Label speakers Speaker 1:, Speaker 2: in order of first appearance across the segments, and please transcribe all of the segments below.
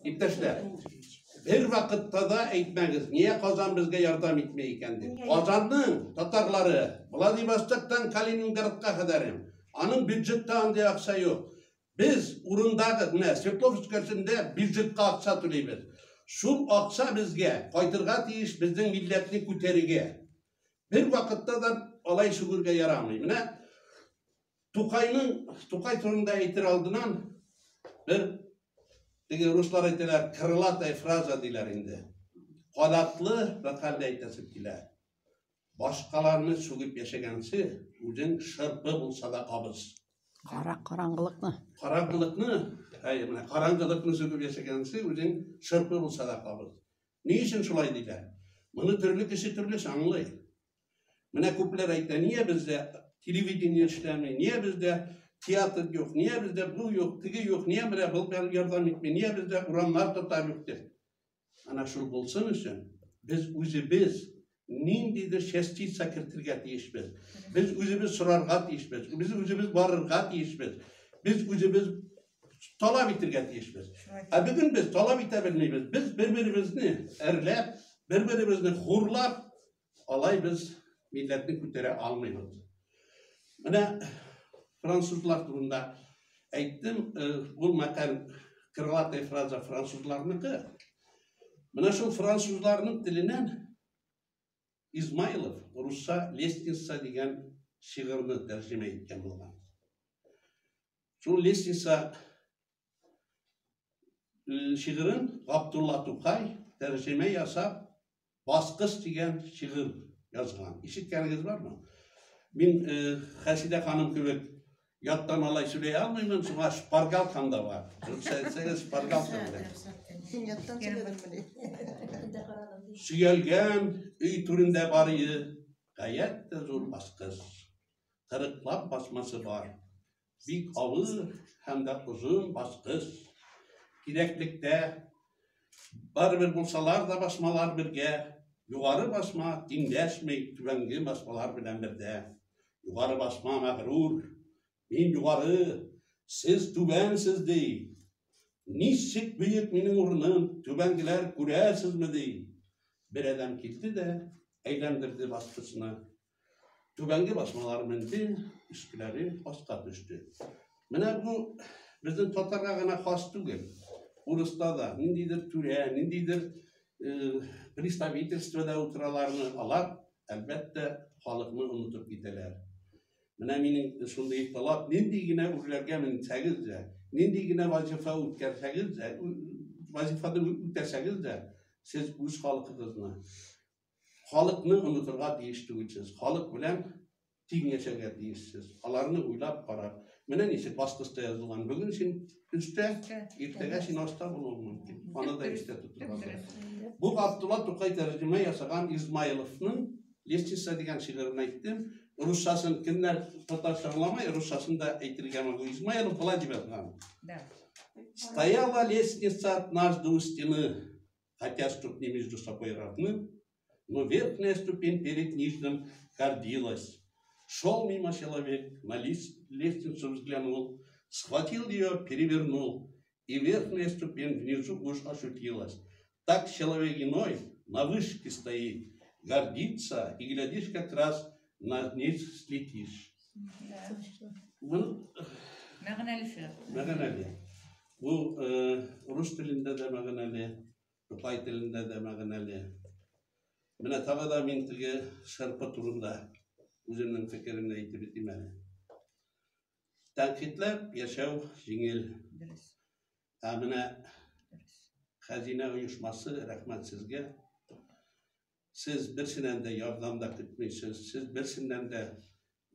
Speaker 1: Иптәшләр, бер вакытта да әйтмәгез, нигә Казан безгә ярдәм итми икән дип. Казанның татарлары Владивостоктан Калининградка кадәр, аның бюджетта андый акча юк. Без урындагы, менә Свердловск өлкәсендә бюджетка акча түлибез. Шул акча безгә кайтырга тиеш, безнең милләтне күтәрергә. Бер вакытта да алай сүгергә ярамый. Менә Тукайның, Тукай турында әйтер алдынан бер теге руслар әйтәләр, крылатая фраза диләр инде. Канатлы мәкальне әйтәсем килә. Башкаларны сүгеп яшәгәнче, үзең шырпы булса да кабыз.
Speaker 2: Кара караңгылыкны.
Speaker 1: Караңгылыкны, әйе, менә караңгылыкны сүгеп яшәгәнче, үзең шырпы булса да кабыз. Ни өчен шулай диләр? Моны төрле кеше төрлечә аңлый. Менә күпләр әйтә, нигә бездә телевидение эшләми, нигә бездә театр юк, нигә бездә бу юк, теге юк, нигә менә был ярдәм итми, нигә бездә урамнар татар юк дип. Ана шул булсын өчен без үзебез ниндидер частица кертергә тиешбез. Без үзебез сорарга тиешбез, без үзебез барырга тиешбез, без үзебез таләп итәргә тиешбез. Ә бүген без таләп итә белмибез. Без бер-беребезне әрләп, бер-беребезне хурлап, алай без милләтне күтәрә алмыйбыз. Менә французлар турында әйттем, ул мәкаль крылатая фраза французларныкы. Менә шул французларның теленнән Измайлов русча лестница дигән шигырьне тәрҗемә иткән булган. Шул лестница шигырен Габдулла Тукай тәрҗемә ясап Баскыч дигән шигырь язган. Ишеткәнегез бармы? Мин Хәсидә ханым кебек яттан алай сөйли алмыймын, шуңа шпаргалкам да бар. Рөхсәт итсәгез, шпаргалка белән.
Speaker 3: Син яттан сөйләдеңмени?
Speaker 1: Сөялгән өй түрендә бар иде, гаять тә зур баскыч. Кырыклап басмасы бар. Бик авыр һәм дә озын баскыч. Кирәклектә барыбер булсалар да басмалар бергә, югары басма тиңдәшми түбәнге басмалар белән бердә. Югары басма мәгърур, мин югары, сез түбәнсез, ди. Ничек бөек минем урыным, түбәнгеләр күрәсезме, ди. Бер адәм килде дә әйләндерде баскычны. Түбәнге басмалар менде, өскеләре аска төште. Менә бу безнең татарга гына хас түгел. Урыста да ниндидер түрә, ниндидер представительствода утыралармы, алар, әлбәттә, халыкны онытып китәләр. Менә минем шундый таләп, нинди генә үрләргә менсәгез дә, нинди генә вазифа үткәрсәгез дә, вазифаны үтәсәгез дә, сез үз халкыгызны, халыкны онытырга тиеш түгелсез. Халык белән тиң яшәргә тиешсез. Аларны уйлап карап. Менә ничек баскычта язылган. Бүген син өстә, иртәгә син аста булуың мөмкин. Аны да истә тотырга кирәк. Бу Габдулла Тукай тәрҗемә ясаган Измайловның Лестница дигән шигырен әйттем. Русчасын кемнәр татарча аңламай, русчасын да әйтергә могу. Измайлов болай дип язган. Стояла лестница однажды у стены, хотя ступни между собой равны, но верхняя ступень перед нижним гордилась. Шел мимо человек, на лестницу взглянул, схватил ее, перевернул, и верхняя ступень внизу уж ошутилась. Так человек иной на вышке стоит, гордится, и глядишь, как раз на низ слетишь.
Speaker 4: Мәгънәле шигырь.
Speaker 1: Мәгънәле. Бу рус телендә дә мәгънәле, Тукай телендә дә мәгънәле. Менә тагы да мин теге шырпы турында үземнең фикеремне әйтеп үтим әле. Тәнкыйтьләп яшәү җиңел.
Speaker 4: Дөрес.
Speaker 1: Ә менә Хәзинә оешмасы, рәхмәт сезгә. Сез берсеннән дә ярдәм дә көтмисез, сез берсеннән дә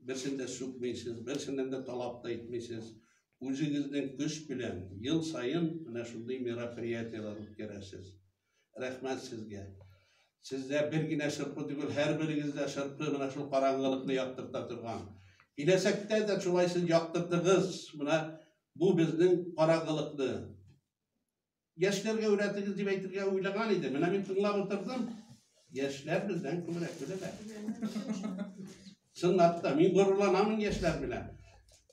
Speaker 1: берсен дә сүкмисез, берсеннән дә таләп та итмисез. Үзегезнең көч белән ел саен менә шундый мероприятиеләр үткәрәсез. Рәхмәт сезгә. Сездә бер генә шырпы түгел, һәрберегездә шырпы менә шул караңгылыкны яктырта торган. Киләчәктә дә шулай сез яктыртыгыз. Менә бу безнең караңгылыкны. Яшьләргә өйрәтегез дип әйтергә уйлаган идем. Менә мин тыңлап утырдым. Яшьләр бездән күбрәк беләләр. Чынлап та, мин горурланамын яшьләр белән.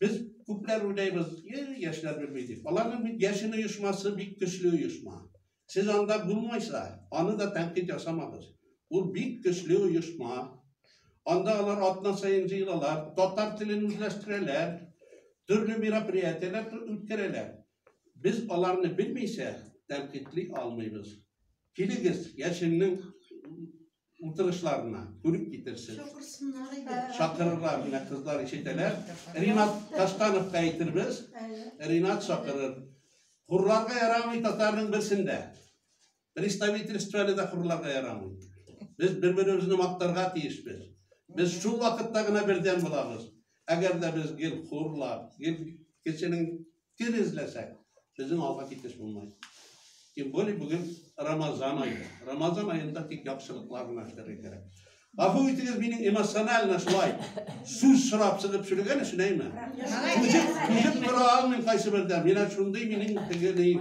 Speaker 1: Без күпләр уйлыйбыз, яшьләр белми дип. Аларның бит яшен оешмасы бик көчле оешма. Сез анда булмайса, аны да тәнкыйть ясамагыз. Ул бик көчле оешма. Анда алар атна саен җыелалар, татар телен үзләштерәләр, төрле мероприятиеләр үткәрәләр. Без аларны белмичә тәнкыйтьли алмыйбыз. Килегез, яшеннең утырышларына күреп китерсен.
Speaker 3: Чакырсыннар иде.
Speaker 1: Чакырырлар, менә кызлар ишетәләр. Ринат Каштановка әйтербез. Ринат чакырыр. Хурларга ярамый татарның берсендә. Представительствоны да хурларга ярамый. Без бер-беребезне мактарга тиешбез. Без шул вакытта гына бердәм булабыз. Әгәр дә без гел хурлап, гел кешенең кер эзләсәк, безнең алга китеш булмый. Тем более бүген Рамазан ае. Рамазан аенда тик яхшылыклар гына эшләргә кирәк. Гафу итегез, минем эмоционально шулай сүз сорап чыгып сөйләгән өчен, әйме? Түзеп, түзеп тора алмыйм кайсы бердә. Менә шундый минем теге ни.